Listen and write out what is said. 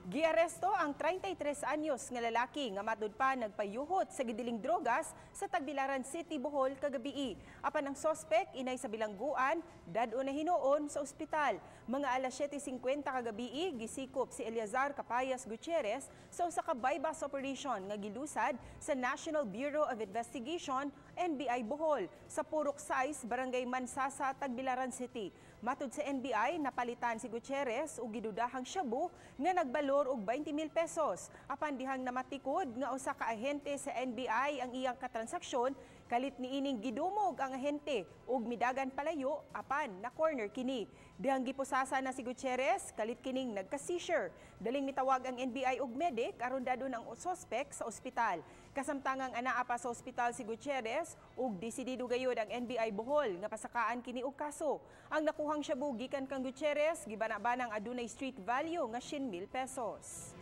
Giaresto ang 33 anyos nga lalaki nga matud pa nagpayuhot sa gidiling drogas sa Tagbilaran City, Bohol kagabii. Apan ang sospek inay sa bilangguan, dad-on na hinuon sa ospital. Mga alas 7:50 kagabii, gisikop si Eleazar Capayas Gutierrez sa usa ka buy-bust operation nga gilusad sa National Bureau of Investigation, NBI Bohol, sa Purok 6, Barangay Mansasa, Tagbilaran City. Matud sa NBI, napalitan si Gutierrez og gidudahang shabu nga nagbalor og 20,000 pesos. Apan dihang namatikod nga usa ka ahente sa NBI ang iyang katransaksyon, kalit niining gidumog ang ahente ug midagan palayo, apan na corner kini. Dihang gipusasa na si Gutierrez, kalit kining nagka-seizure. Daling mitawag ang NBI og medic aron dadon ang sospek sa ospital. Kasamtangang anaa pa sa ospital si Gutierrez ug desidido gayud ang NBI Bohol nga pasakaan kini og kaso. Ang nakuhang shabu gikan kang Gutierrez gibana-banang adunay street value nga 100,000 pesos.